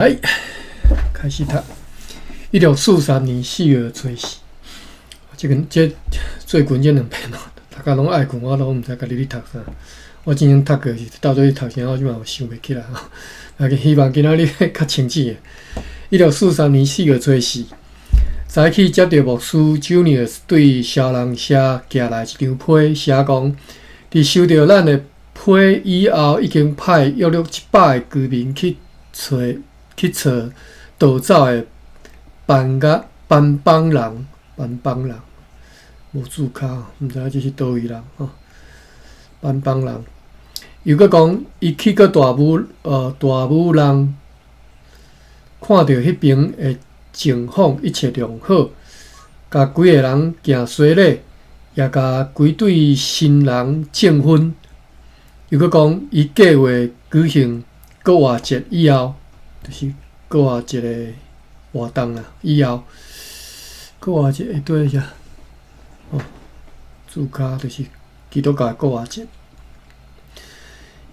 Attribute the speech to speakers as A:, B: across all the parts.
A: 來，開始讀。1643年4月初四，這個這最近這兩篇哦，讀甲攏愛睏，我攏毋知家己咧讀啥。我之前讀過是到底咧讀啥，我這嘛想袂起來吼。啊，希望今仔日較清醒的。1643年4月初四，早起接著牧師 Junius 對蕭人社寄來一張批，寫講，佇收著咱的批以後，已經派約略100個居民去揣。去揣逃走的班甲班邦人，班邦人無註腳，毋知影這是佗位人吼。班邦人又閣講，伊去過大武人，看著彼爿的情況一切良好，共幾個人行洗禮，也共幾對新人證婚。又閣講，伊計劃舉行復活節以後，就是復活節的活動啦，以後復活節會對啥？哦，註腳就是基督教的復活節。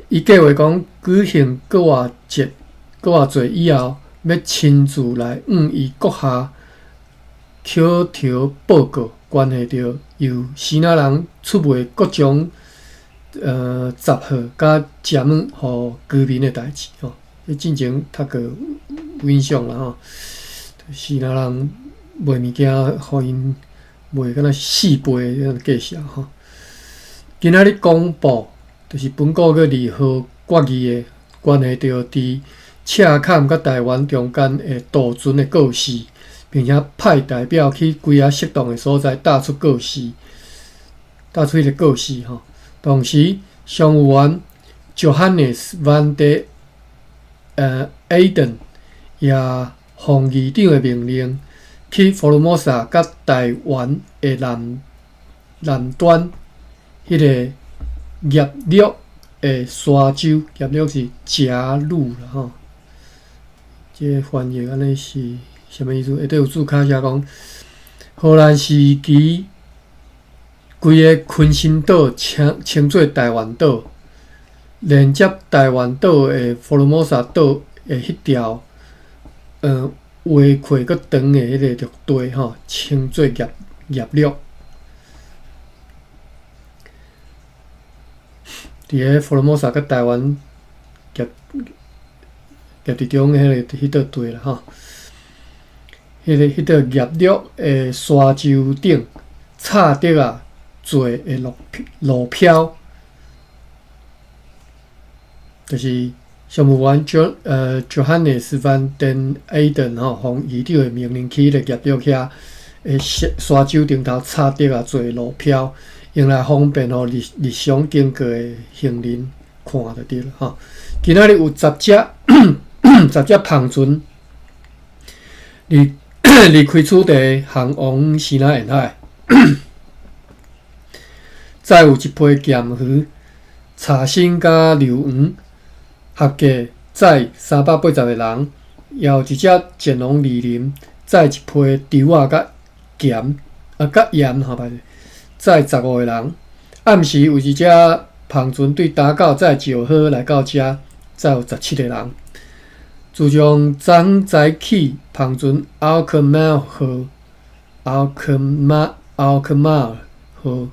A: 伊計劃講舉行復活節以後，欲親自來向伊閣下口頭報告，關係著由支那人出賣各種雜貨佮食物予居民的代誌吼。彼進前讀過有印象啦吼，支那人賣物件，予𪜶賣敢若四倍這樣價數吼。今仔日公布，就是本國閣如何決議的，關係著佇赤崁佮台灣中間的渡船的告示，並且派代表去幾仔適當的所在貼出告示，貼出彼个告示吼。同時，商務員 Johannes van der Eyden 也奉議長的命令，去福爾摩沙佮台灣的南端彼个葉綠的沙洲，葉綠是甲鹿啦吼。這个翻譯按呢是啥物意思？下底有註腳寫講，荷蘭時期規个坤辛島稱做台灣島。連接台灣島的福爾摩沙島的彼條，橫闊閣長的彼个陸地吼，稱做葉綠。佇咧福爾摩沙佮台灣夾夾佇中彼个彼塊地啦吼，彼塊葉綠的沙洲頂，插竹仔做的路標。就是商務員 Johannes van den Eyden 吼，奉議長的命令去彼个葉綠遐的沙洲頂頭插竹仔做路標，用來方便予日日常經過的行人看就對了吼。今仔日有10隻帆船離開此地，航往西南沿海，載有一批鹹魚、茶參佮硫磺。合計載380個人，也有一隻潛龍蒞臨，載一批稻仔佮鹹啊佮鹽吼，歹勢，載15個人。暗時有一隻帆船對打狗載石膏來到遮，載有17個人。自從昨昏早起，帆船奧克馬號、奧克馬號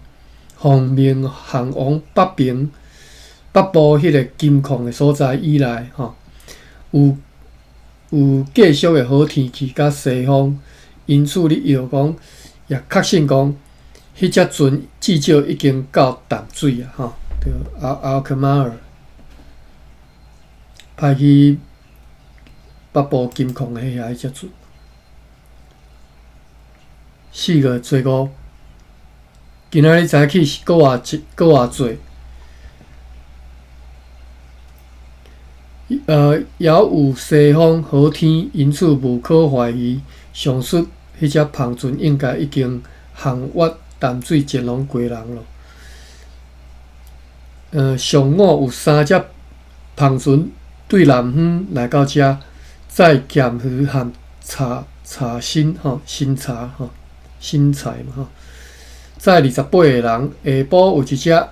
A: 奉命航往北爿。北部彼个金礦的所在以來，吼有繼續的好天氣佮西風，因此咧臆講，也確信講，彼隻船至少已經到淡水啊！吼，著奧克馬爾派去北部金礦的遐彼隻船。4月初五，今仔日早起是閣偌濟閣偌濟。猶有西風好天，因此無可懷疑，上述彼隻帆船應該已經航越淡水前往基隆囉。上午有三隻帆船對南方來到遮，載鹹魚和茶參吼，新茶吼，新菜嘛吼，載28個人。下晡有一隻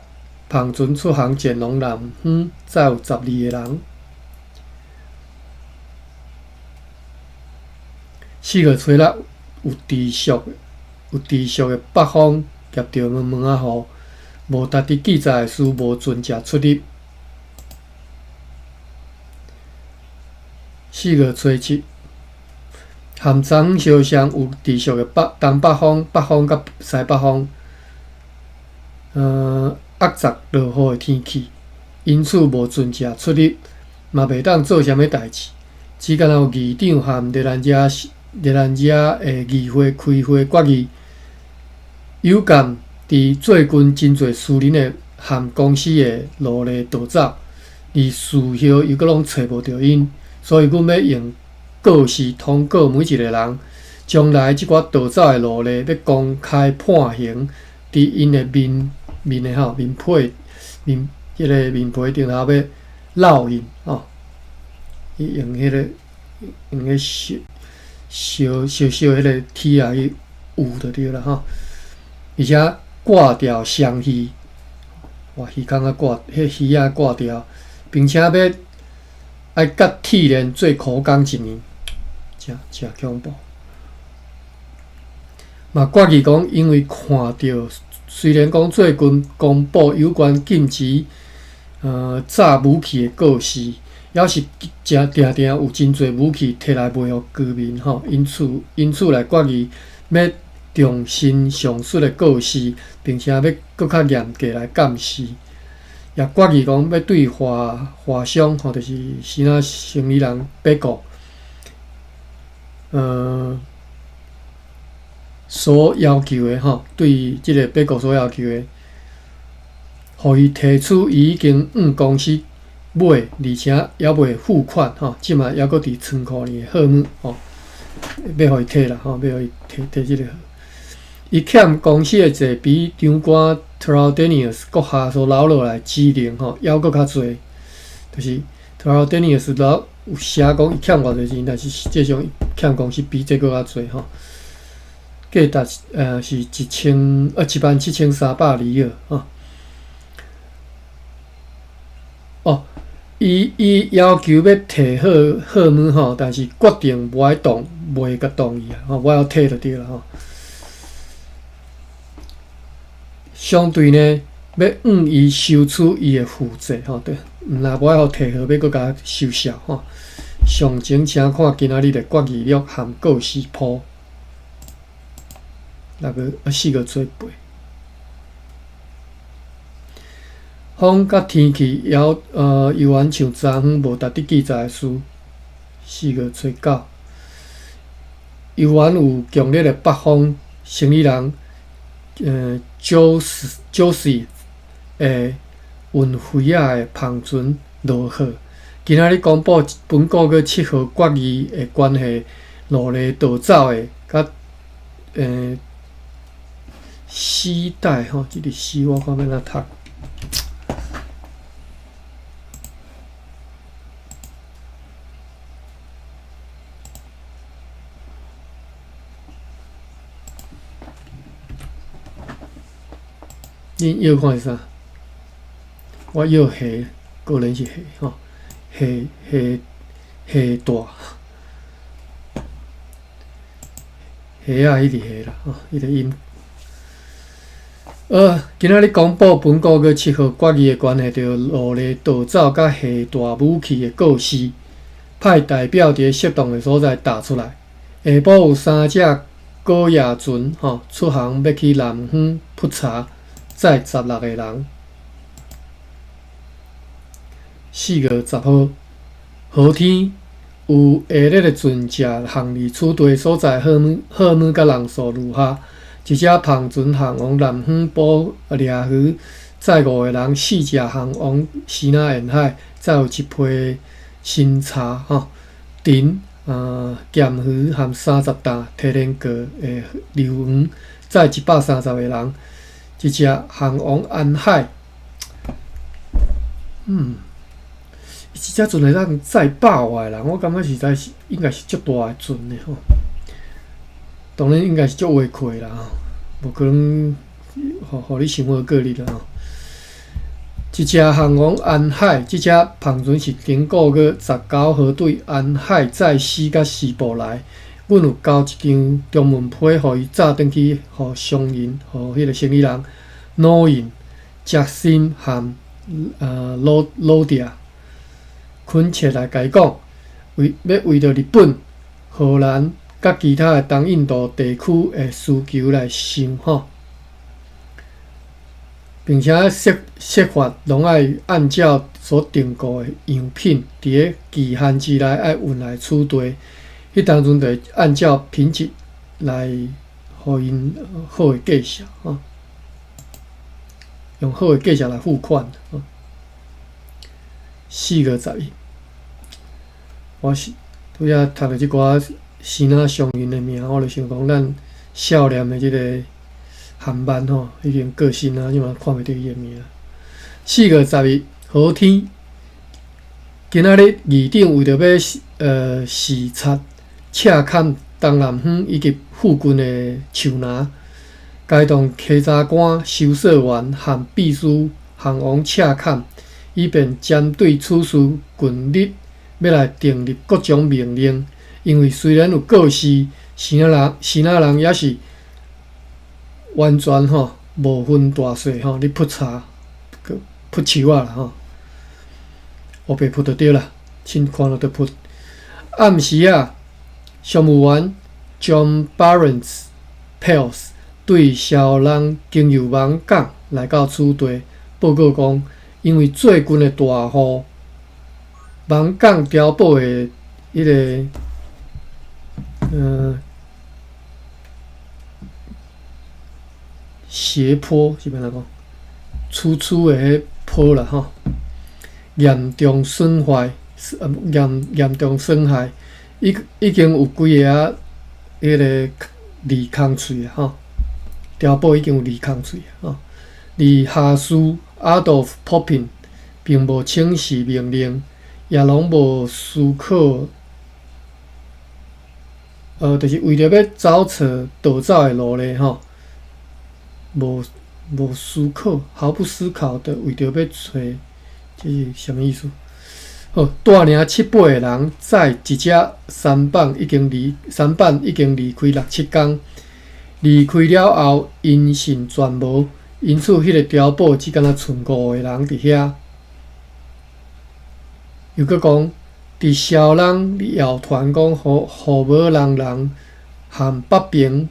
A: 帆船出航前往南方，載有12個人。四月初六有持續有持續的北風夾著毛毛仔雨，無值得記載的事無船隻出入。四月初七，含昨昏相像有持續的北東北風、北風佮西北風，壓雜落雨的天氣，因此無船隻出入，嘛袂當做啥物代誌，只干焦有議長和熱蘭遮熱蘭遮的議會開會決議，有感佇最近真濟私人的和公司的勞力逃走，而事後又閣攏揣無著𪜶，所以阮欲用告示通告每一个人，將來這寡逃走的奴隸欲公開判刑，佇𪜶的面面的吼面皮面彼个面皮頂頭欲烙印吼，伊用彼个用彼燒燒燒燒彼个鐵仔去揤就對啦吼，而且割掉雙魚，哇，魚空仔割，彼魚仔割掉，並且欲愛佮鐵鏈做苦工一年，誠誠恐怖。嘛決議講，因為看著雖然講最近公布有關禁止炸武器的告示，猶是誠定定有真濟武器提來賣予居民吼，因此因此來決議欲重申上述的告示，並且欲閣較嚴格來監視。也決議講欲對華華商吼，就是支那生意人北顧，所要求的吼，對這个北顧所要求的，予伊提取伊已經向公司買，而且猶未付款吼，這馬猶閣佇倉庫裡的貨物吼，欲予伊提啦吼，欲予伊提提這个。伊欠公司的債比長官 Traldeneus 閣下所留落來指令吼，猶閣較濟，就是 Traldeneus 留有寫講伊欠偌濟錢，但是實際上欠公司比這閣較濟吼。價值是一千17,300里爾吼。哦，伊伊要求欲提貨貨物吼，但是決定無愛動，袂共動伊啊，吼，無愛提就對啦吼。相對呢，欲向伊收取伊的負債吼，對，毋若無愛予提貨，欲閣共收數吼。詳情請看今仔日的決議錄和告示簿。6月4月初8，風佮天氣猶猶原像昨昏無值得記載的事。4月初9，猶原有強烈的北風，生意人Joseph 的運魚仔的帆船落貨。今仔日公布本個月7號決議的關係，奴隸逃走的佮絲帶吼，這個絲我看欲按怎讀。恁臆看是啥？我臆蝦，個人是蝦吼，蝦蝦蝦大，蝦仔彼個蝦啦吼，彼個音。今仔日公布本個月7號決議的關係著奴隸逃走佮攜帶武器的告示，派代表佇適當的所在打出來。下晡有三隻高壓船吼出航，欲去南方普查，載16個人。4月10號，雨天有下熱的船隻航離此地所在，貨物貨物佮人數如下：一隻帆船航往南方埔掠魚，載五個人；四隻航往支那沿海，載有一批新茶吼、陳鹹魚含30擔提煉過的硫磺，載130個人。一隻航往安海，這隻船會當載百外個人，我感覺實在是應該是足大的船的吼。當然應該是足話氣啦吼，無可能予予你想無過日啦吼。一隻航往安海，這隻帆船是頂個月19號對安海載死佮西部來，阮有交一張中文批，予伊早轉去，予商人，予彼个生意人努印、捷森和魯魯迪亞懇切來共伊講，為欲為著日本、荷蘭佮其他的東印度地區的需求來想吼，並且設設法攏愛按照所訂購的樣品，佇咧期限之內愛運來此地。彼當陣就會按照品質來予𪜶好的價數吼，用好的價錢來付款。4月11，我是拄才讀著這寡支那商人的名，我就想講，咱少年的這个韓漫吼已經過身啊，這馬看袂著伊的名。4月10日，好天，今仔日議長為著欲視察赤崁東南方以及附近的樹林，偕同稽查官、搜索員和秘書行往赤崁，以便針對此事近日欲來訂立各種命令。因為雖然有過世，支那人支那人猶是完全吼無分大細吼，咧噗柴、噗樹仔啦吼，烏白噗就對啦，凊看著就噗。暗時仔，商務員 John Barents Pels 對蕭人經由網港來到此地，報告講，因為最近的大雨，網港碉堡的彼个斜坡是欲按怎講？粗粗的彼坡啦吼，嚴重損壞，嚴嚴重損害，已已經有幾个仔彼个二空喙啊吼，碉堡已經有二空喙吼。而下士 Adolf Poppin 並無請示命令，也攏無思考，就是為著欲走錯逃走的路咧吼，無無思考，毫不思考的為著欲揣，這是啥物意思？好，帶領七八個人載一隻舢舨已經離舢舨已經離開六七工，離開了後音訊全無，因此彼個碉堡只敢若賰五個人佇遐。又閣講，佇蕭人謠傳講，胡胡無人人和北平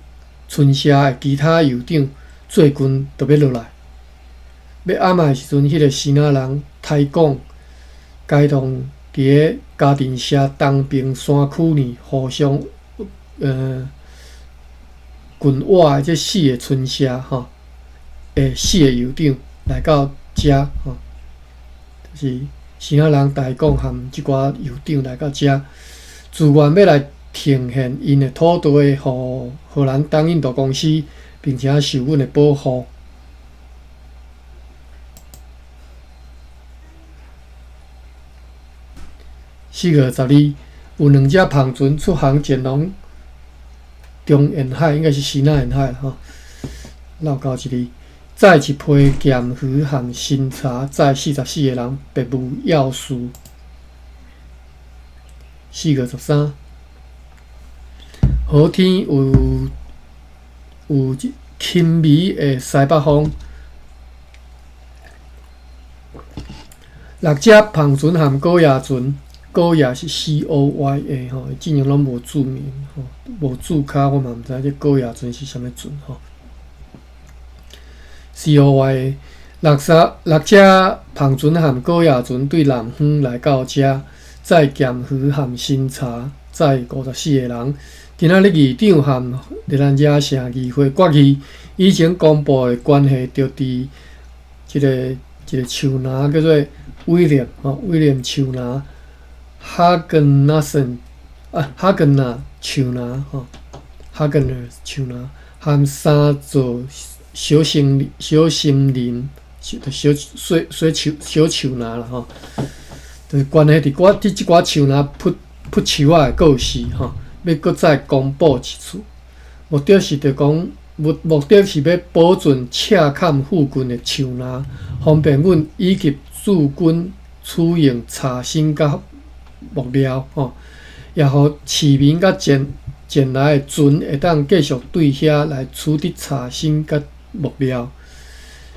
A: 村社的其他酋長最近就欲落來。欲暗的時陣，彼個支那人刣講，偕同佇个嘉定社東爿山區呢，互相近倚的這四个村社吼，的四个酋長來到遮吼，就是支那人刣講和這寡酋長來到遮，自願欲來呈獻𪜶的土地予荷蘭東印度公司，並且受阮的保護。4月12，有兩隻帆船出航前往中沿海，應該是支那沿海吼。落溝一字，載一批鹹魚和新茶，載44個人，別無要事。4月13，好天有有輕微的西北風。六隻帆船和高雅船，高雅是 COYA 吼，之前攏無注明吼，無注跤，我嘛毋知這高雅船是啥物船吼。COYA 六三六隻帆船和高雅船對南方來到遮，載鹹魚和新茶，載54個人。今仔日議長和熱蘭遮城議會決議，以前公布的關係，著佇這个一个樹林叫做威廉吼，威廉樹林哈根納森啊，哈根納樹林吼，哈根納樹林含三座小森小森林，小小小樹小樹林啦吼，就是關係佇寡佇這寡樹林噗噗樹仔的故事吼，欲閣再公布一次，目的是著講目目的是欲保存赤崁附近的樹林，方便阮以及駐軍使用柴薪佮木料吼，也予市民佮戰前來的船會當繼續對遐來取得柴薪佮木料。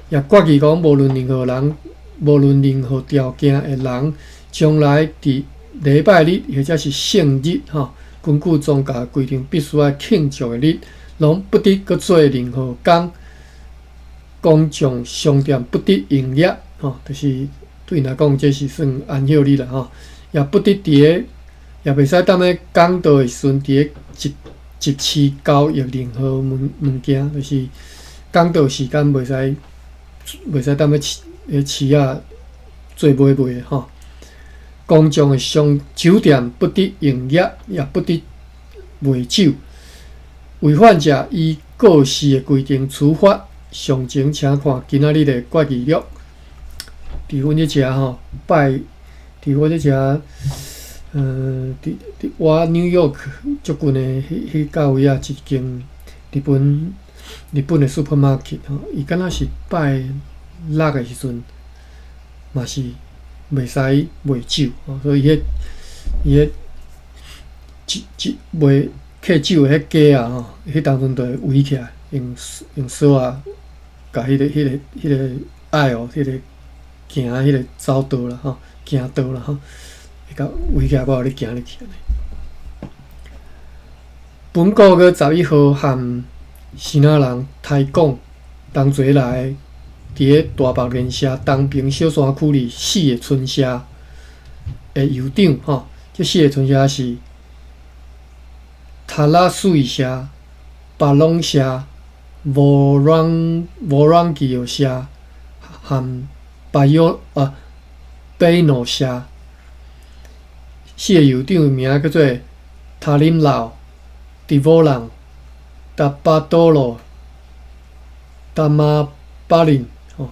A: 也決議講，無論任何人，無論任何條件的人，將來佇禮拜日或者是聖日，吼，根據宗教規定必須愛慶祝的日，攏不得閣做任何工。公眾商店不得營業，吼，就是對𪜶來講，這是算安息日啦，吼，也不得佇咧，也袂使踮咧講道的時陣，佇咧集集市交易任何物物件，就是講道時間袂使袂使踮咧市咧市仔做買賣的吼。公眾的商酒店不得營業，也不得賣酒。違反者依各市的規定處罰。詳情請看今仔日的決議錄。佇阮這遮吼拜，佇阮這遮，佇佇我 New York 足近的彼彼到位仔一間日本日本的 supermarket 吼，伊敢若是拜六的時陣，嘛是袂使賣酒吼，所以伊彼伊彼一一賣客酒的彼架仔吼，彼當陣就會圍起來，用用索仔。共彼个、彼个、彼个 aisle，彼个行彼个走道啦吼，行道啦吼，會共圍起來，無予你行入去按呢。本個月11號，和支那人刣講同齊來佇咧大白蓮社東平小山區裡四个村社的酋長吼，這四个村社是塔拉水社、巴朗社、無阮無阮吉爾社和巴約啊貝諾社，四個酋長名叫做塔林老、迪沃朗、達巴多羅、達馬巴林。吼，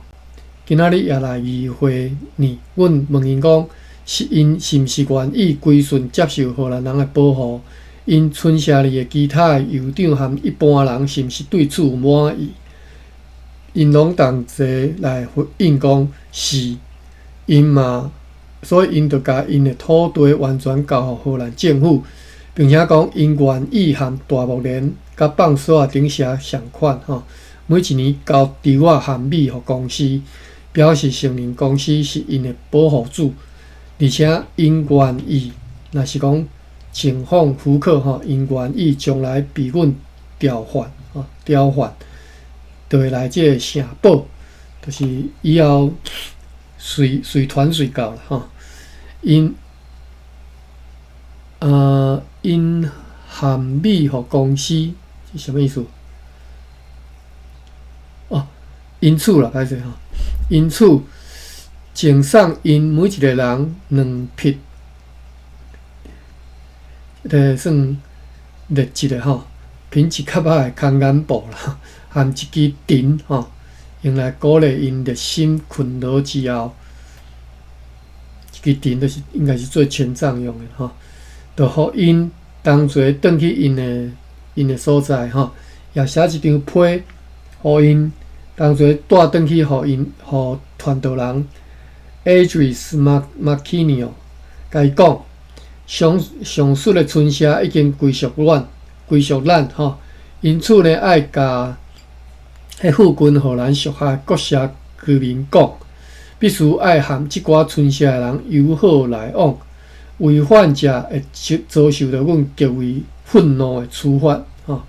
A: 今仔日也來議會呢，阮問𪜶講，是𪜶是毋是願意歸順接受荷蘭人的保護？𪜶村社裡的其他的酋長和一般人是毋是對此有滿意？𪜶攏同齊來回應講是，𪜶嘛，所以𪜶就共𪜶的土地完全交予荷蘭政府，並且講𪜶願意和大木蓮佮放索仔頂寫仝款吼，每一年交稻仔和米予公司，表示承認公司是𪜶的保護主，而且𪜶願意，若是講情況許可吼，𪜶願意將來被阮調換吼，調換，就會來這个城堡，就是以後隨隨傳隨到啦吼。𪜶𪜶獻米予公司是啥物意思？哦，因此啦，歹勢吼，因此贈送𪜶每一个人兩匹，這个算劣質的吼，品質較歹的空眼布啦，和一支藤吼，用來鼓勵𪜶熱心勤勞之後，一支藤就是應該是做權杖用的吼，就予𪜶同齊轉去𪜶的𪜶的所在吼，也寫一張批，予𪜶同齊帶轉去，予𪜶予傳道人 Adris Marquinho，共伊講，上上述的村社已經歸屬阮，歸屬咱吼，因此呢，愛共彼附近荷蘭屬下各社居民講，必須愛和這寡村社的人友好來往，違反者會遭受著阮極為憤怒的處罰吼。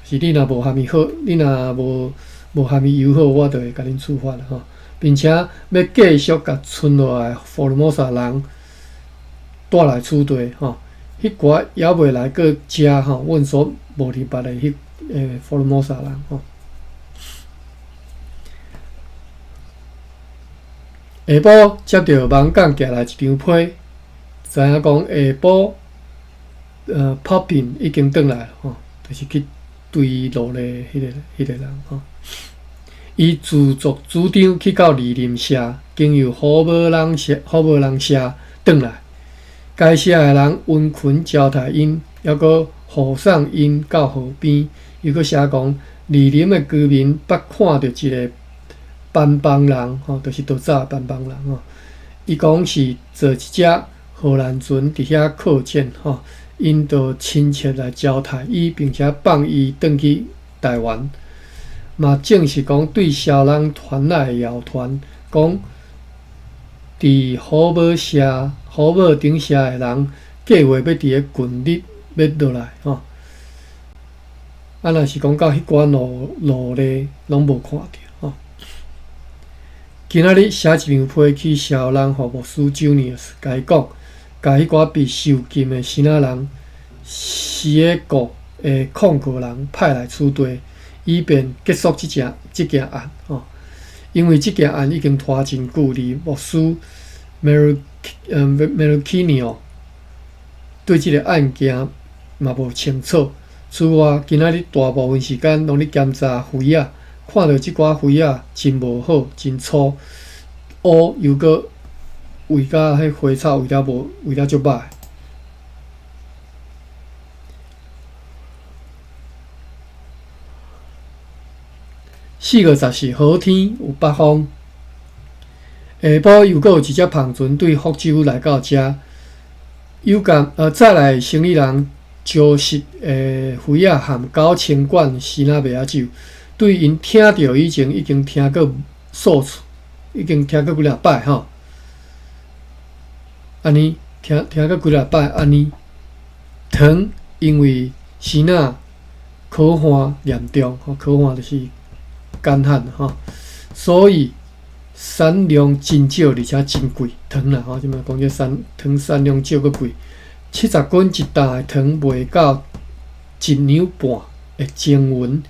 A: 就是你若無和伊好，你若無無和伊友好，我就會共恁處罰吼，並且欲繼續共剩落來福爾摩沙人帶來此地吼。彼寡猶未來過遮吼，阮所無認捌的彼福爾摩沙人吼。下晡接著艋舺寄來一張批，知影講下晡Poppin 已經轉來吼，就是去追羅的彼个彼个人吼。伊自作主張去到二林社，經由虎無人社、虎無人社轉來。該社的人殷勤招待𪜶，猶閣護送𪜶到河邊。又閣寫講，二林的居民捌看著一个班幫人，吼，就是盜走的班幫人吼。伊講是坐一隻荷蘭船佇遐靠船，吼， 𪜶就親切來招待伊，並且放伊轉去台灣。嘛證實講對蕭人傳來的謠傳，講佇虎尾社、虎尾頂社的人計劃欲佇咧近日欲落來吼。啊，若是講到彼寡奴奴隸攏無看著吼。今仔日寫一張批去蕭人，予牧師 Junius 共伊講，共彼寡被囚禁的支那人、西个國的控告人派來此地，以便結束這件案吼。因為這件案已經拖真久，而牧師 Mercurino 對這个案件嘛無清楚。此外，今仔日大部分時間攏咧檢查魚仔，看著這寡魚仔真無好，真粗，烏又閣餵甲彼花草餵了無，餵了足歹。4月14，好天有北風。下晡又閣有一隻帆船對福州來到遮，有感載來生理人招食的魚仔含9000罐支那麥仔酒，對𪜶聽著以前已經聽過數次，已經聽過幾若擺吼。按呢聽聽過幾若擺按呢，糖因為支那渴旱嚴重，吼，渴旱就是乾旱吼，所以產量真少，而且真貴糖啦吼，這擺講這產糖產量少閣貴，70斤一擔的糖賣到一兩半的精銀，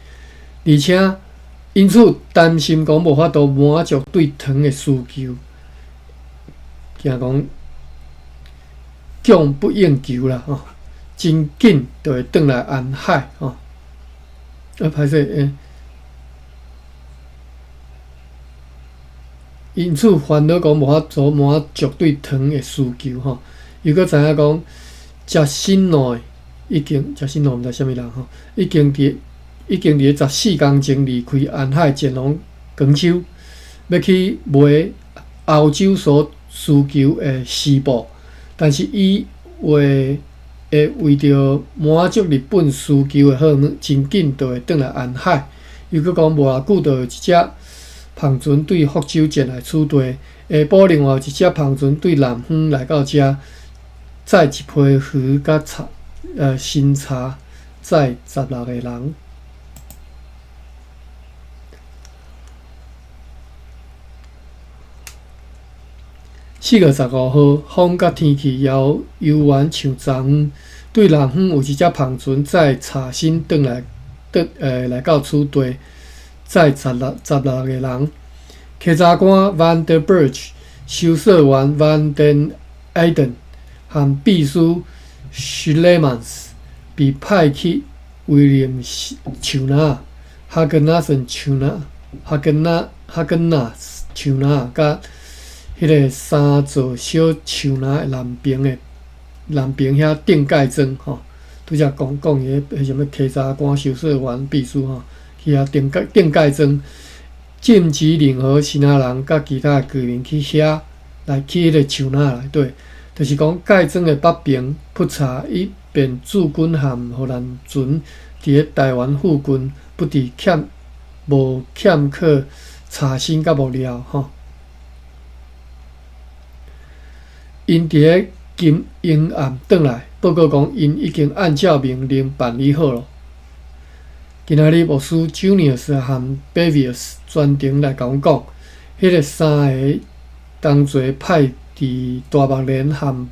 A: 而且因此擔心講無法度滿足對糖的需求，驚講供不應求啦吼，真緊就會轉來安海吼，啊歹勢欸。因此煩惱講無法度滿足對糖的需求吼，又閣知影講，食新熵已經食新熵毋知啥物人吼，已經佇咧14工前離開安海前往廣州，欲去賣歐洲所需求的絲布，但是伊為會為著滿足日本需求的好物，真緊就會轉來安海。又閣講無偌久，就有一隻帆船對福州前來此地，下晡另外有一隻帆船對南方來到遮，載一批魚佮茶，新茶，載16個人。4月15號，風佮天氣猶猶原像昨昏，對南方有一隻帆船載茶新轉來，轉來到此地。載16個人，稽查官 Van der Burch、搜索員 Van den Eyden 和秘書 Schlemans 被派去威廉樹林、哈根納森樹林、哈根納斯樹林，佮彼个三座小樹林的南邊遐頂蓋莊吼，拄才講講伊个彼啥物稽查官、搜索員、秘書吼。去遐頂蓋頂蓋莊，禁止任何支那人佮其他的居民去遐來去彼个樹林內底，就是講蓋莊的北邊普查，以便駐軍和荷蘭船佇咧台灣附近不致欠無欠缺柴薪佮木料吼。𪜶佇咧金英暗轉來報告講，𪜶已經按照命令辦理好囉。今仔日牧師 Junius 和 Bavius 專程來共阮講，彼个三个同齊派佇大目連和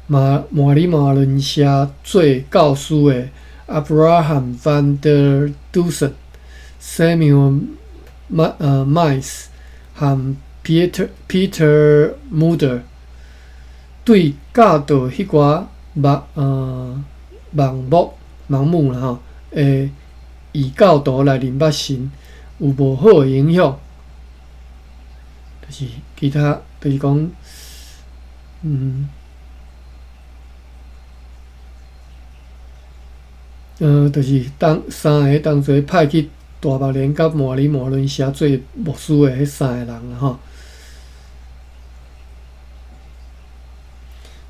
A: 馬馬里馬倫社做教師的 Abraham van der Dussen、Samuel Miles 和 Peter Mulder 對教導彼寡盲目啦吼的異教徒來認捌神，有無好的影響？就是其他，就是講，就是當三个當初派去大目連佮馬里馬倫社做牧師的彼三个人啦吼。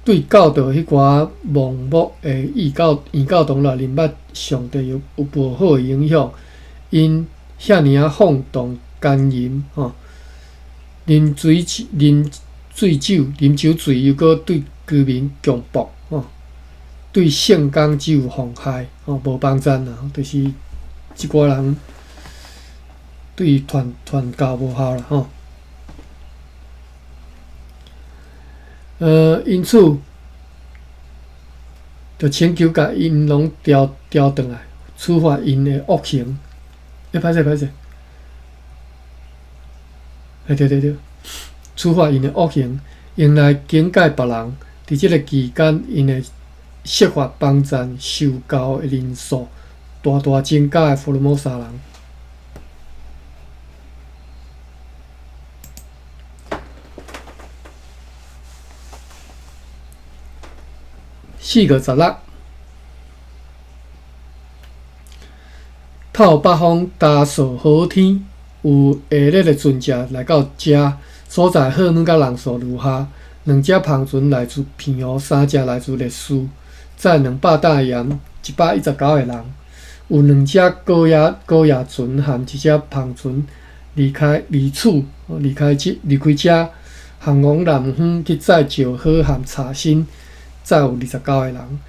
A: 對教導彼寡盲目的異教異教徒來認捌上帝有無好的影響，𪜶遐爾仔放蕩奸淫吼，啉水啉醉酒，啉酒醉又閣對居民強暴吼，對聖工只有妨害吼，無幫贊啦，就是這寡人對傳傳教無效啦吼。因此，就請求共𪜶攏調調轉來，處罰𪜶的惡行。欸，歹勢歹勢，欸對對對，處罰𪜶的惡行，用來警戒別人。佇這个期間，𪜶會設法幫贊受教的人數大大增加的福爾摩沙人。4月16，透北風焦燥好天，有下熱的船隻來到遮所在，貨物佮人數如下：兩隻帆船來自澎湖，三隻來自麗士，載200擔鹽，119個人。有兩隻高壓船和一隻帆船離開離處離開這離開遮，航往南方去載石膏和茶芯。載有29個人，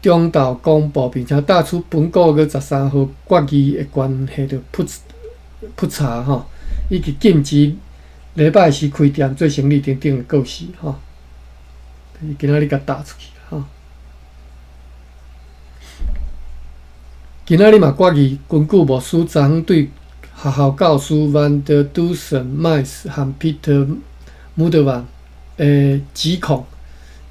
A: 中晝公布，並且帶出本個月13號決議的關係著普普查吼，以及禁止禮拜四開店做生理等等的告示吼。今仔日共打出去吼。今仔日嘛決議，根據牧師昨昏對學校教師 Van der Dussen Miles 和 Peter Mudermann 的指控。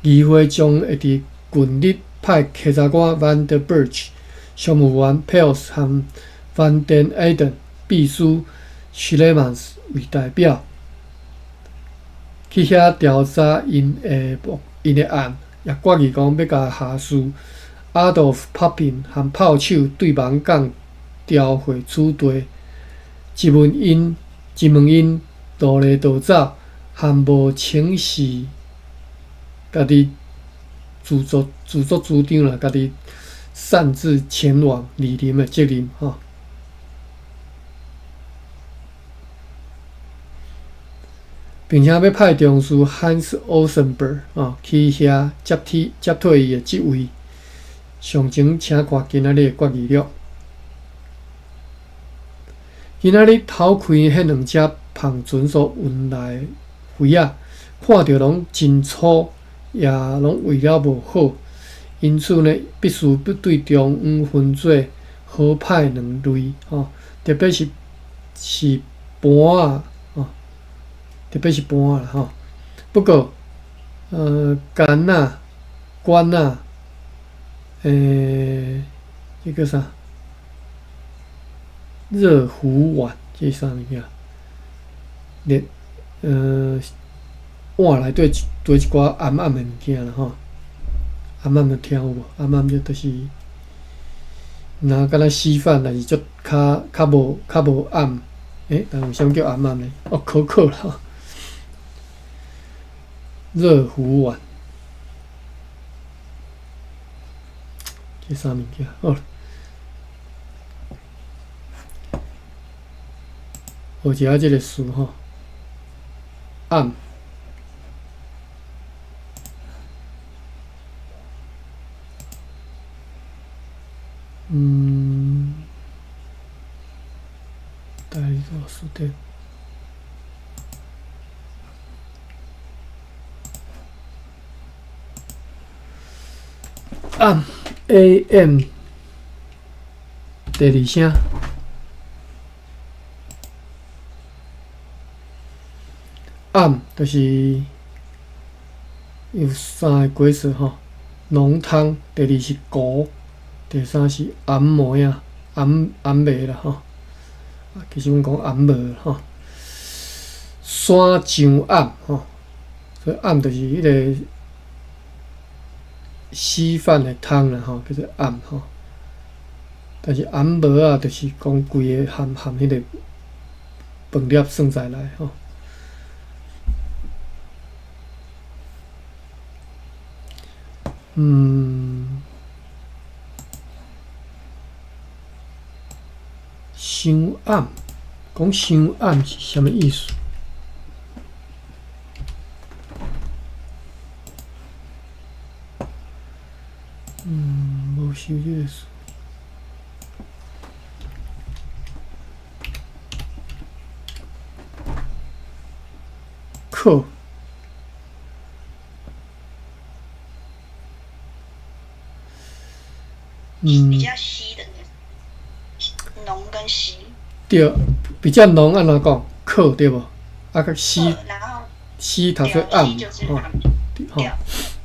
A: 議會將會佇近日派稽查官 Van der Burch、商務員 Pels 和 Van den Eyden、秘書 Schlemans 為代表，去遐調查𪜶的案，也決議講欲共下士 Adolf Poppin 和炮手對網港調回此地，質問𪜶逃離逃走和無請示。家己自作主張啦，家己擅自前往蒞臨的責任吼，並且欲派中士 Hans Osenberg 吼去遐接替伊的職位。詳情請看今仔日的決議錄。今仔日頭開彼兩隻帆船所運來的魚仔，看著攏真粗。也攏餵了無好，因此呢，必須欲對中央分做好歹兩類吼，特別是盤仔吼，特別是盤仔啦吼。不過，柑仔、罐仔，這叫啥？熱糊碗，這是啥物件？熱，碗內底堆一寡暗暗的物件啦吼，暗暗的聽有無？暗暗這就是若敢若稀飯，但是足較較無較無暗。欸，但為啥物叫暗暗呢？哦，可可啦，熱糊碗，這啥物件？好，學一下這个詞吼，暗。台語大辭典。暗 A M 第二聲。暗就是有三个解釋吼，濃湯，第二是糊。第三是餡糜仔，餡餡糜啦吼，啊，其實阮講餡糜吼，山上暗吼，所以暗就是彼个稀飯的湯啦吼，叫做暗吼。但是餡糜仔就是講規个含含彼个飯粒算在內吼。傷暗，講傷暗是啥物意思？無想這个事。靠。
B: 比較稀的，濃跟稀。
A: 對，比較濃按怎講？靠對無？啊，較稀，稀讀做暗，吼，吼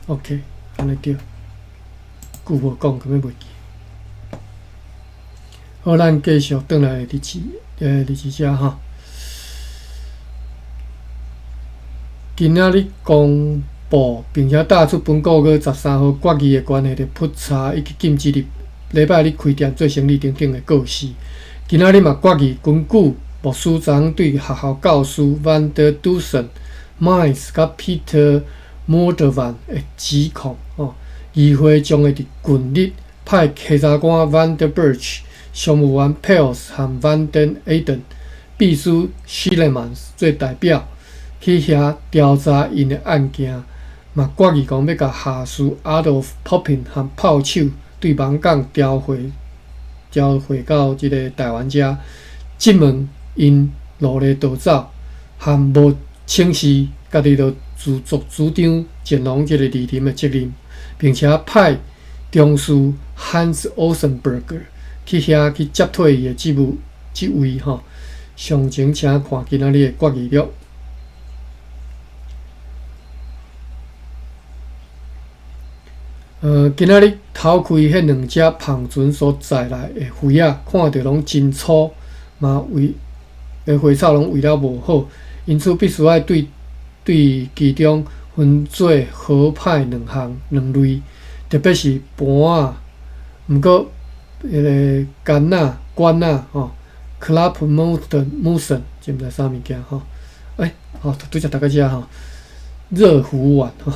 A: ，OK，按呢對。久無講，敢欲袂記。好，咱繼續轉來日誌遮吼。今仔日公布，並且打出本個月13號決議的關係，著普查以及禁止佇禮拜日開店做生意等等的告示。今仔日嘛決議，根據牧師昨昏對學校教師 Van der Dussen、Miles 佮 Peter Moldovan 的指控，吼，議會將會佇近日派稽查官 Van der Burch、商務員 Pels 和 Van den Eyden、秘書 Schillemans 做代表去遐調查𪜶的案件，嘛決議講欲共下屬 Adolf Popping 和炮手對網港調回到這个台灣遮，質問𪜶努力逃走和無請示，家己就自作主張前往這个蒞臨的責任，並且派中士 Hans Osenberger 去遐去接替伊的職務職位吼。詳情請看今仔日的決議錄。今仔日偷開彼兩隻帆船所載來的花仔，看著攏真粗，嘛為的花草攏餵了無好，因此必須愛對其中分做好歹兩項兩類，特別是盤仔。毋過，彼个柑仔、管仔吼，Klappmusen，這毋知啥物件吼。欸，吼，拄才讀到遮吼，熱壺碗吼，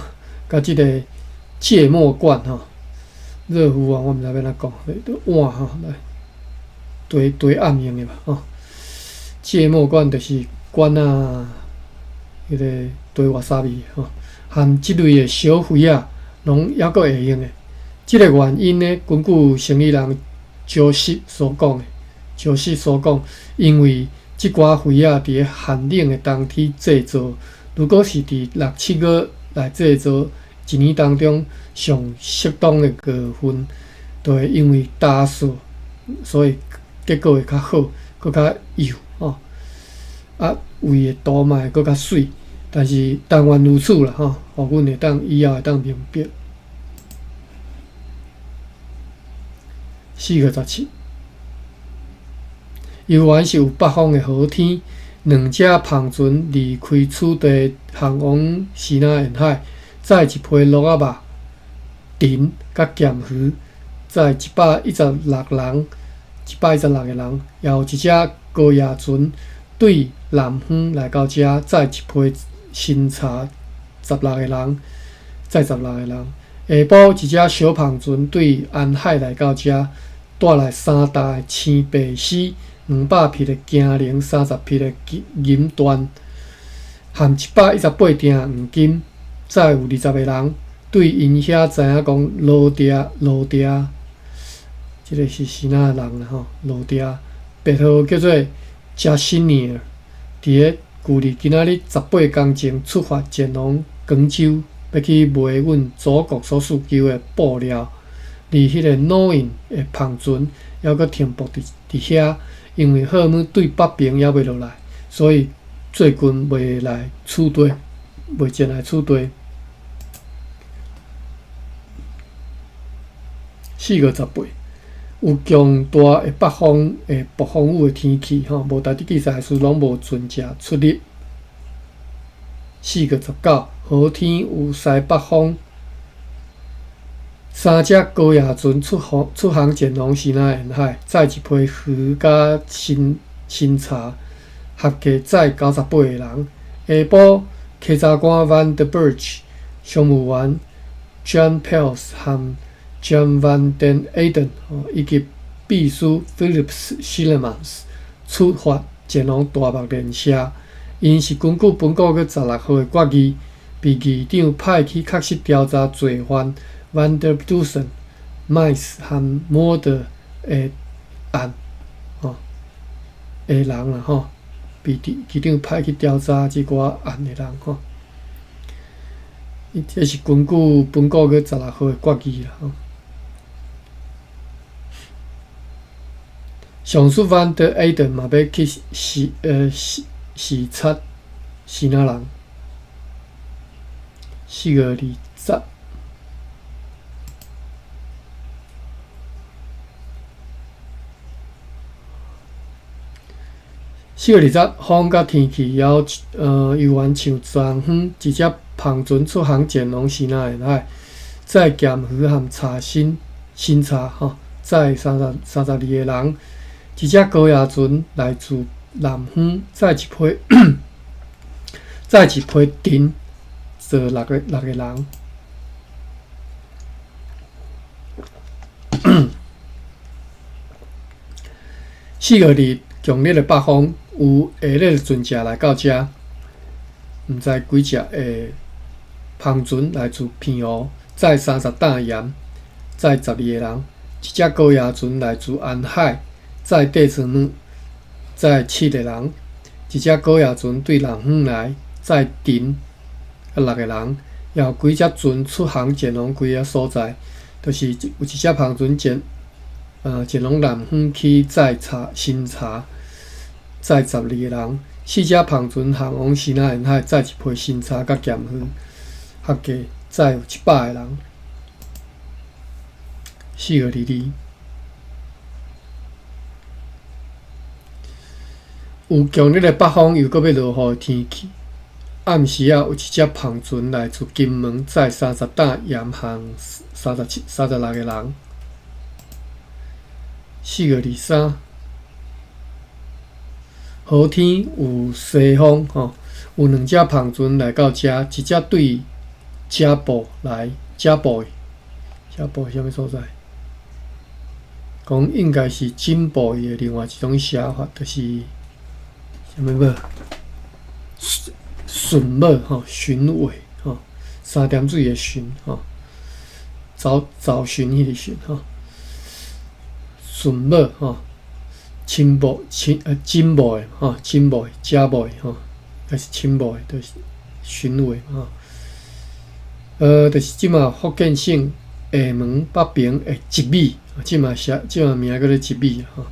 A: 佮這个芥末罐吼，熱壺碗我毋知欲按怎講，碗吼來，茶茶暗用的吧吼。芥末罐就是罐仔，彼个茶活沙味吼，含這類的小花仔，攏猶閣會用的。這个原因呢，根據生意人招式所講的，招式所講，因為這寡花仔佇咧寒冷的冬天製造，如果是佇六七月來製造，一年當中上適當的月份，就會因為乾燥，所以結果會較好，閣較幼吼。啊，畫的圖嘛會閣較媠。但是但願如此啦吼，予阮會當以後會當明白。4月17，猶原是有北風的好天，兩隻帆船離開此地，航往西南沿海，載一批鹿仔肉、腸佮鹹魚，載116人，116個人，也有一隻高壓船對南方來到遮，載一批新茶，十六個人，載十六個人。下晡一隻小帆船對安海來到遮，帶來三擔的青白絲、200匹的金鈴、30匹的銀緞，含118鋰黃金，載有20個人。對𪜶遐知影講羅嗲羅嗲，這个是是哪人啦吼？羅嗲，別號叫做加西尼爾，佇咧舊曆今仔日18工前出發前往廣州，欲去賣阮祖國所需求的布料。而彼个老印的帆船猶閣停泊佇遐，因為荷姆對北爿猶未落來，所以最近袂來此地，袂前來此地。4月18，有強大的北風的暴風雨的天氣，吼，無台得記載時攏無船隻出入。4月19，好天有西北風，三隻高壓船出航前往西南沿海，載一批魚佮新茶，合計載98個人。下晡，稽查官 Van der Burch、商務員 John Pels 和 John Van den Eyden 以及秘書 Philips Schillemans 出發前往大目連社。𪜶是根據本個月16號的決議，被議長派去確實調查罪犯 Van der Dussen、Mice 和 Mulder 的案的人啦吼，被議長派去調查這寡案的人吼。這是根據本個月十六號的決議啦吼。上述 Van der Eyden 嘛欲去視察支那人。4月20。4月20，風佮天氣猶猶原像昨昏，一隻帆船出航前往支那沿海，載鹹魚和茶新茶吼，載32個人。一隻高壓船來自南方，載一批藤，坐六個人。4月2日，強烈的北風，有下熱的船隻來到遮，毋知幾隻的帆船來自澎湖，載30擔鹽，載12個人。一隻高壓船來自安海，載地鼠卵，載7個人。一隻高壓船對南方來，載藤，6個人。也有幾隻船出航前往幾个所在，就是有一隻帆船前往南方去載茶新茶，載12個人。四隻帆船航往支那沿海，載一批新茶佮鹹魚，合計載有100個人。4月22，有強烈的北風，又閣欲落雨的天氣。暗時仔有一隻帆船來自金門，載30擔鹽和36個人。4月23，好天有西風吼，有兩隻帆船來到遮，一隻對遮埔來，遮埔，遮埔是啥物所在？講應該是進步的另外一種寫法，就是啥物帽？巡帽吼，巡尾吼，三點水的巡吼，找尋彼个尋吼，巡帽吼，青帽金帽的吼，金帽、遮帽吼，抑是青帽的，就是巡尾吼。就是這馬福建省廈門北平的集美，這馬名叫做集美吼，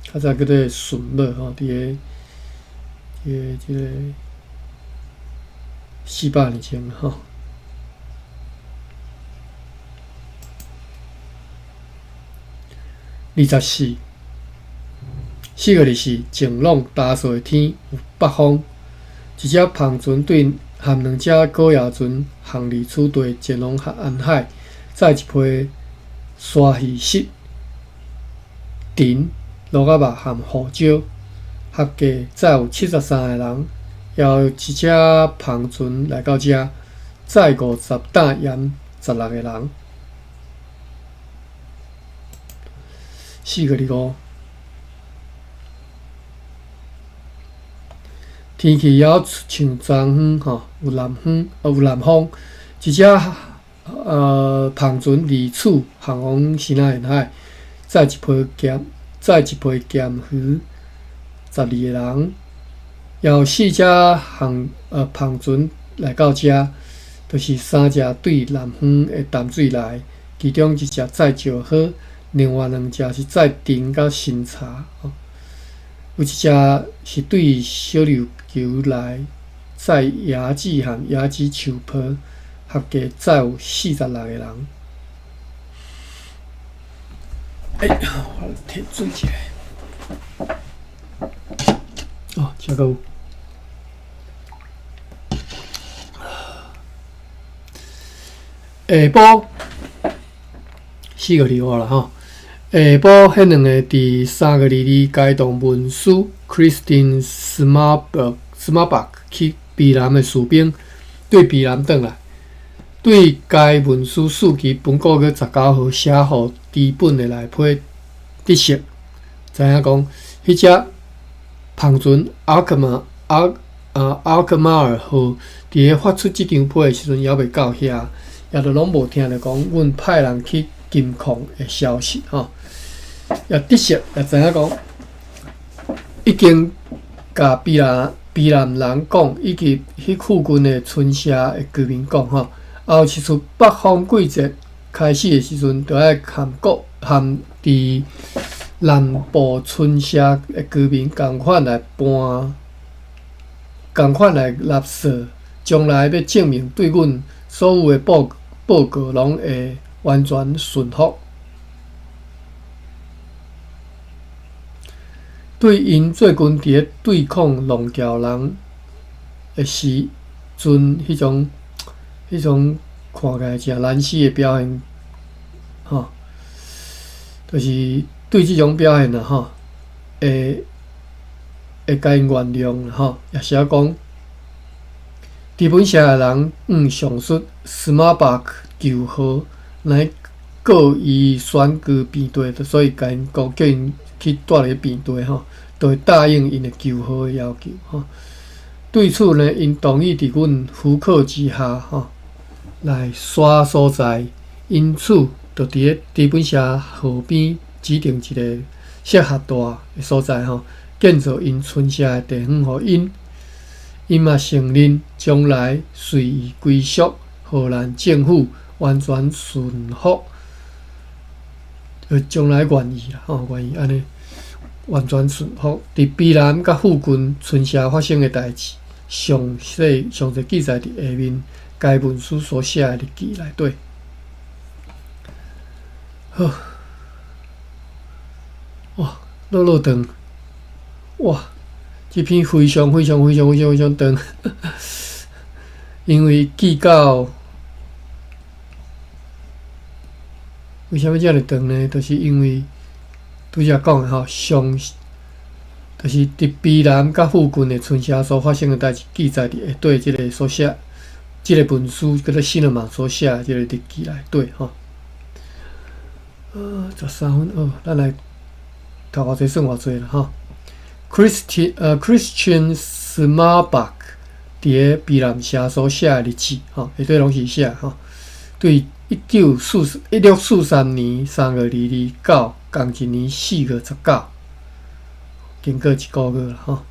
A: 較早叫做巡帽吼，佇個這個400年前吼。24，4月24，晴朗焦燥的天，有北風，一隻帆船對含兩隻高壓船航離此地，前往安海，載一批沙魚虱、藤、蘆仔肉含胡椒，合計載有73個人。也有一隻帆船來到遮，載50擔鹽，16個人。4月25，天氣猶像昨昏吼，有南風，一隻帆船離此航往支那沿海，載一批鹹魚，12個人。也有四隻帆船來到遮，就是三隻對南方的淡水來，其中一隻載石膏，另外兩隻是載藤佮新茶。有一隻是對小琉球來，載椰子和椰子樹皮，合計載有46個人。欸，我提水一下。哦，這閣有。下晡4月25啦吼，下晡彼兩个佇3月22該動文書 Christine Smabach 去檳榔的士兵對檳榔轉來，對該文書四期本個月19號寫予知本的內批得悉，知影講，彼隻帆船阿克馬阿啊阿克馬爾號佇咧發出這張批的時陣，猶未到遐，也都攏無聽著講阮派人去金礦的消息吼。也得悉，也知影講，已經共卑南卑南人講，以及彼附近的村社的居民講吼。後一次北風季節開始的時陣，就愛含國含佇南部村社的居民仝款來搬，仝款來納稅，將來欲證明對阮所有的報報告攏會完全順服。對𪜶最近佇咧對抗浪橋人的時陣，彼種。彼種看起來誠難死的表現，吼，就是對這種表現啊，吼，會會共𪜶原諒吼，也是講，知本社的人向上述斯馬巴克求和來告伊選舉病地，所以共𪜶講叫𪜶去蹛佇咧病地吼，就會答應𪜶的求和的要求吼。對此呢，𪜶同意佇阮許可之下，吼，來徙所在，因此就佇咧知本社河邊指定一個適合蹛的所在吼，建造𪜶村社的地方，予𪜶。𪜶嘛承認將來隨意歸屬荷蘭政府，完全順服，將來願意啦，吼，願意按呢完全順服。佇卑南佮附近村社發生的代誌，詳細詳細記載佇下面。該文書所寫的日記內底。好，哇，落落長，哇，這篇非常非常非常非常非常長，因為記到為啥物遮爾長呢？就是因為拄才講的吼，上就是佇卑南佮附近的村社所發生的代誌，記載佇下底這个所寫。這个文書叫做新的嘛所寫的這个日記內底吼。13分哦，咱來讀偌濟算偌濟啦吼。Christian Smarbach 佇咧卑南社所寫的日誌吼，下底攏是寫吼。對1643年3月22到仝一年4月19，經過一个月啦吼，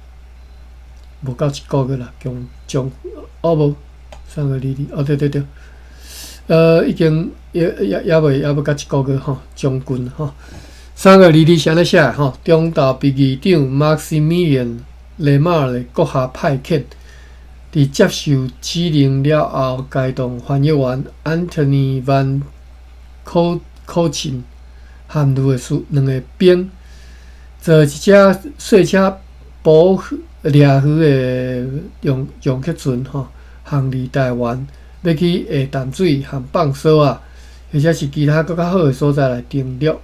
A: 無夠一个月啦，將將哦無。3月22，哦對對對，已經也也也未也欲到一个月吼，將近吼。三月二二是按呢寫的吼，中晝被議長 Maximilian Lemar 的閣下派遣，佇接受指令了後，該同翻譯員 Anthony Van Cochin 含呂的兩个兵，坐一隻細車捕掠魚的用用客船吼。航離台灣，欲去下淡水和放索仔，或者是其他閣較好的所在來登陸。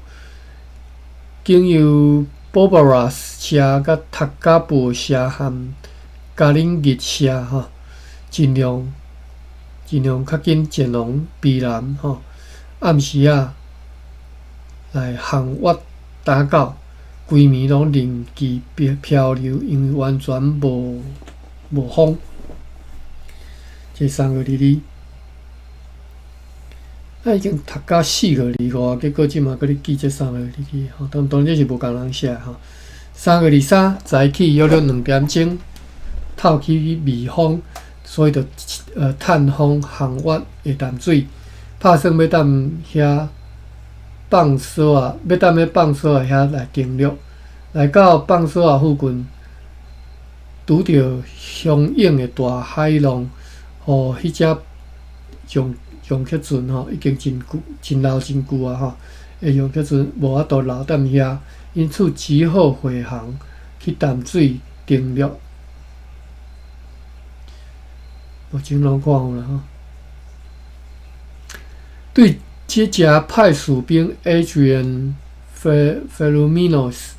A: 經由波巴拉斯社佮塔加布社和加林日社吼，盡量盡量較緊前往卑南吼。暗時仔來航越打到，規暝攏任其漂流，因為完全無無風。這3月22，啊已經讀到4月25，結果這馬閣咧記這三月二二吼，當當然這是無仝人寫吼。3月23早起約略2點鐘，透起微風，所以就探風航越下淡水，拍算欲踮遐放索仔，欲踮咧放索仔遐來登陸，來到放索仔附近，拄著洶湧的大海浪。予彼隻用用客船吼，已經真舊、真老、真舊啊吼，會用客船無法度留踮遐，因此只好回航去淡水登陸。目前攏看有啦吼。對這隻派士兵 Adrian Ferminos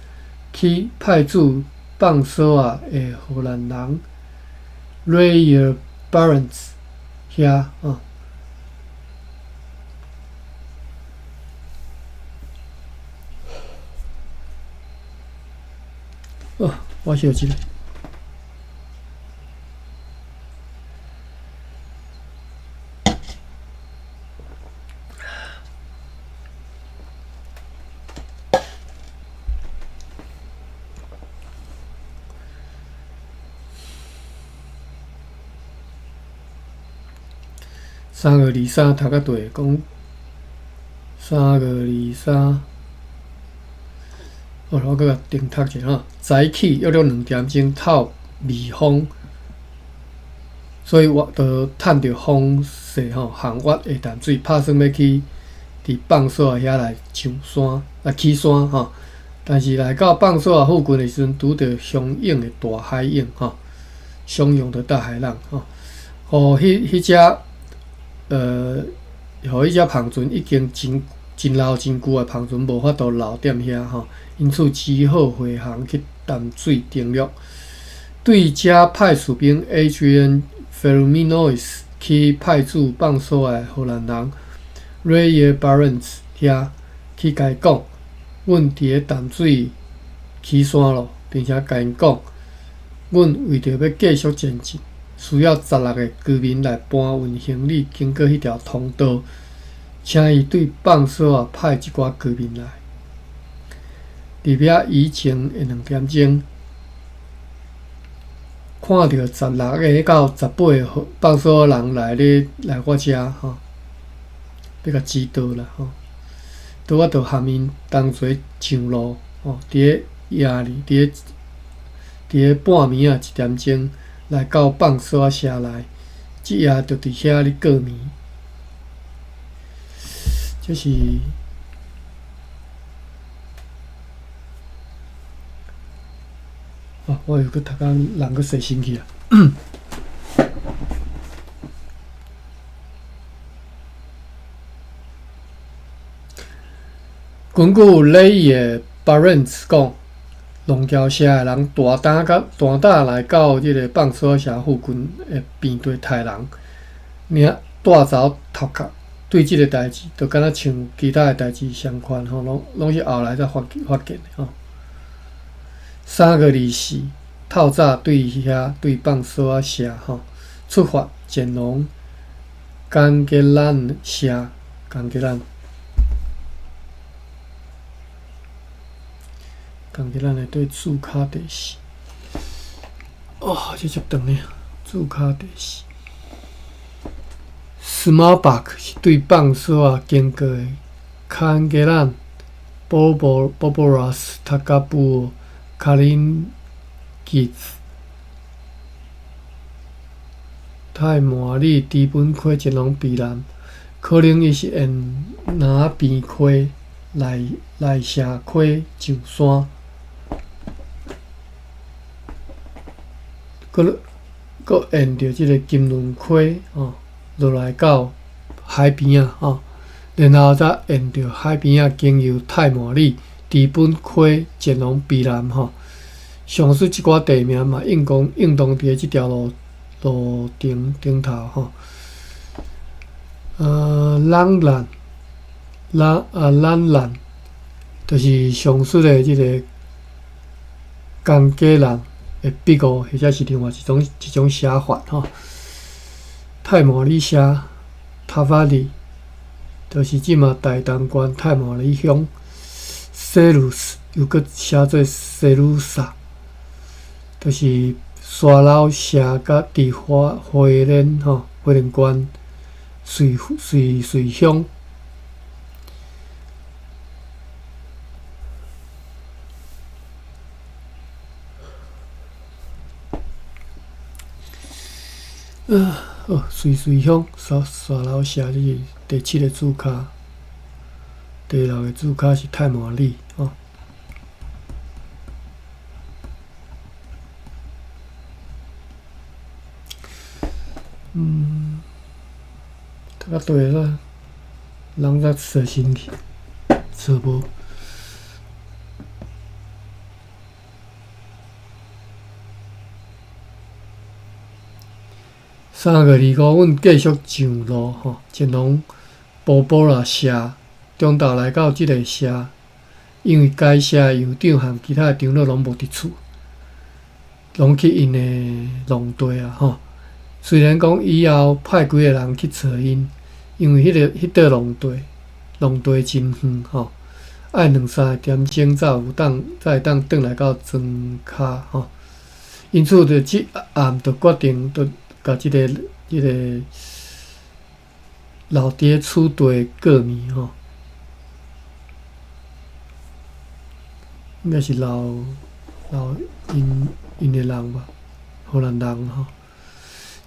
A: 去派駐放索仔的荷蘭人 Ray Barents 遐吼，好，我翕一下。3月23讀較對，講三月二三，好，我閣共重讀一下吼。早起約略2點鐘透微風，所以我就趁著風勢吼，航越下淡水，拍算欲去佇放索仔遐來上山，來起山吼。但是來到放索仔附近的時陣，拄著洶湧的大海湧吼，洶湧的大海浪吼，予彼彼隻。予彼隻帆船已經真真老真舊的帆船無法度留踮遐吼，因此只好回航去淡水登陸。對遮派士兵 Adrian Ferminois 去派駐放索的荷蘭人 Roeyer Barents 遐去共伊講，阮佇咧淡水起山咯，並且共𪜶講，阮為著欲繼續前進。需要16個居民來搬運行李經過彼條通道，請伊對放索仔派一寡居民來。佇遐以前的2點鐘，看著16個到18個放索仔人來咧來我遮吼，欲共指導啦吼。拄我就含𪜶同齊上路吼，佇咧夜裡，佇咧半暝仔1點鐘。來到放索仔城內，這夜就佇遐咧過暝。這是哦，我又閣讀甲人閣洗身去啊！根據雷的 Barents 講。龍橋社的人大膽佮大膽來到這个放索仔城附近的平地刣人，領帶走頭殼。對這个代誌，就敢若像其他的代誌相款吼，攏是後來才發現的吼。3月24，透早對遐對放索仔城吼出發前往江格蘭城，江格蘭。共伫咱的對註卡第四，哦，這足長的，註卡第四。Smallbach 是對放索仔經過的坎格蘭、波波波波拉斯、塔加布、卡林吉斯、泰馬里、豬本溪前往卑南，可能伊是沿南邊溪來社溪上山。閣沿著這个金崙溪吼落來到海邊仔吼，然後才沿著海邊仔經由泰馬里、豬本溪前往卑南吼。上述這寡地名嘛，應當應當佇咧這條路程頂頭吼。朗蘭、朗啊蘭蘭，就是上述的這个江格蘭的筆誤，或者是另外一種寫法吼。泰馬里社、塔法里，就是這馬台東縣泰馬里鄉。西魯斯又閣寫做西魯薩，就是沙老社佮佇花花蓮吼，花蓮縣瑞瑞瑞鄉。哦，瑞瑞鄉沙老社，這是第七个註卡，第六个註卡是泰馬里哦。讀較對啦，人才踅身去，踅無。3月25，阮繼續上路吼，前往波波拉社。中晝來到這个社，因為該社的酋長和其他的長老攏無佇厝，攏去𪜶的農地啊吼。雖然講以後派幾个人去揣𪜶，因為彼个彼塊農地，農地真遠吼，愛兩三个點鐘才有當才會當轉來到莊跤吼。因此，就這暗就決定，就共這個留佇咧此地過暝吼。應該是留留𪜶𪜶的人吧，荷蘭人吼。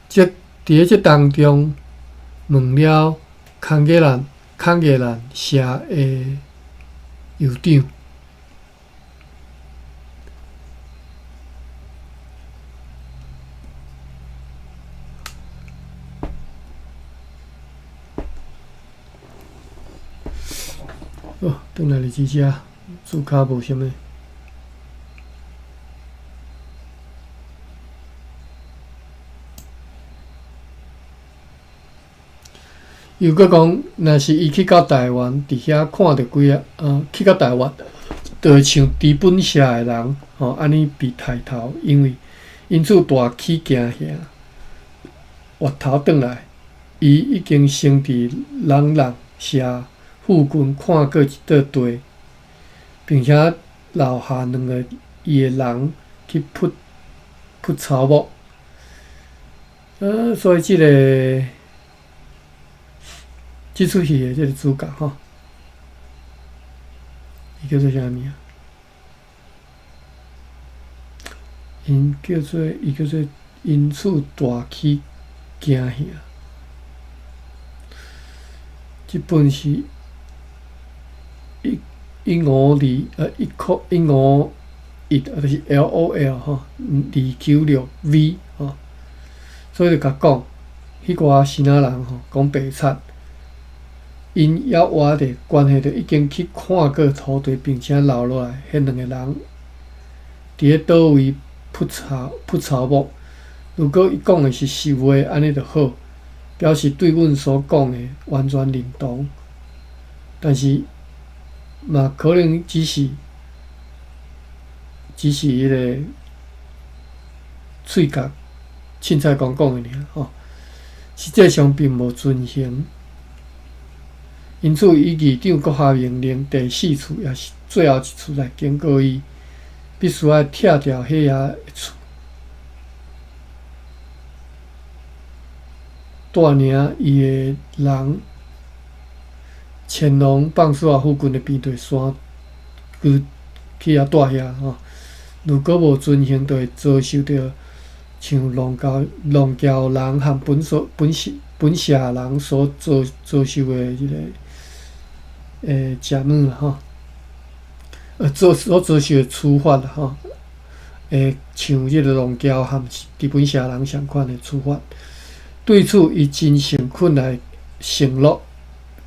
A: 這佇咧這當中，問了康格蘭社的酋長。好，轉來佇這，字跤無啥物。又閣講，若是伊去到台灣，佇遐看著幾个，去到台灣，就會像知本社的人，吼，按呢被刣頭，因為因此大起驚嚇，回頭轉來，伊已經先佇朗人社附近看過一塊地，並且留下兩个伊的人去鋪鋪草木。所以這个。這齣戲的這个主角吼，伊叫做啥名？伊叫做因此大起驚嚇。這本是一一五二一箍一五一，就是 LOL 吼，296V 吼，所以就共講，彼寡支那人吼講白賊。𪜶猶活著，關係著已經去看過土地，並且留落來，彼兩个人佇咧佗位鋪草鋪草木。如果伊講的是實話，按呢就好，表示對阮所講的完全認同。但是嘛，可能只是彼个喙角凊彩講講的爾吼，實際上並無遵行。因此，伊議長閣下命令第四次，也是最後一次來警告伊，必須愛拆掉彼遐的厝，帶領伊的人前往放書仔附近的平地山去去遐住遐吼。如果無遵行，就會遭受著像龍橋人和本所本社本社人所遭受的這个。食物啦吼，做所遭受的處罰啦吼，會像這个龍橋和日本社人仝款的處罰。對此，伊真誠懇來承諾，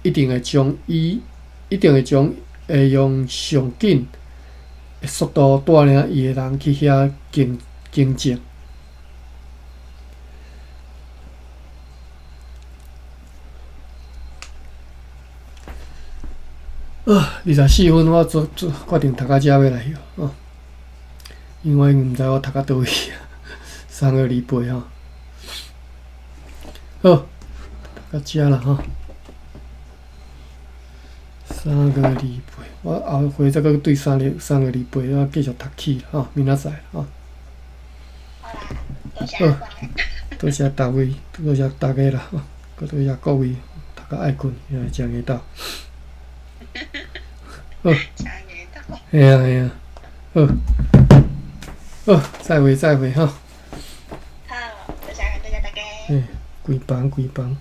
A: 一定會將伊，一定會將會用上緊的速度帶領伊的人去遐耕耕種。啊，24分，我做做決定讀到遮欲來歇哦，因為毋知我讀到佗位啊，3月28吼。好，讀到遮啦吼。三月二八，我後回再閣對3月28，我繼續讀起吼，明仔載吼。
B: 好啦，多謝
A: 好，多謝逐位，多謝大家啦，吼，閣多謝各位，讀甲愛睏，也會誠下晝。好，嘿啊嘿啊，好，好，再會再會吼。
B: 好，多謝多謝大家。
A: 嘿，關房關房。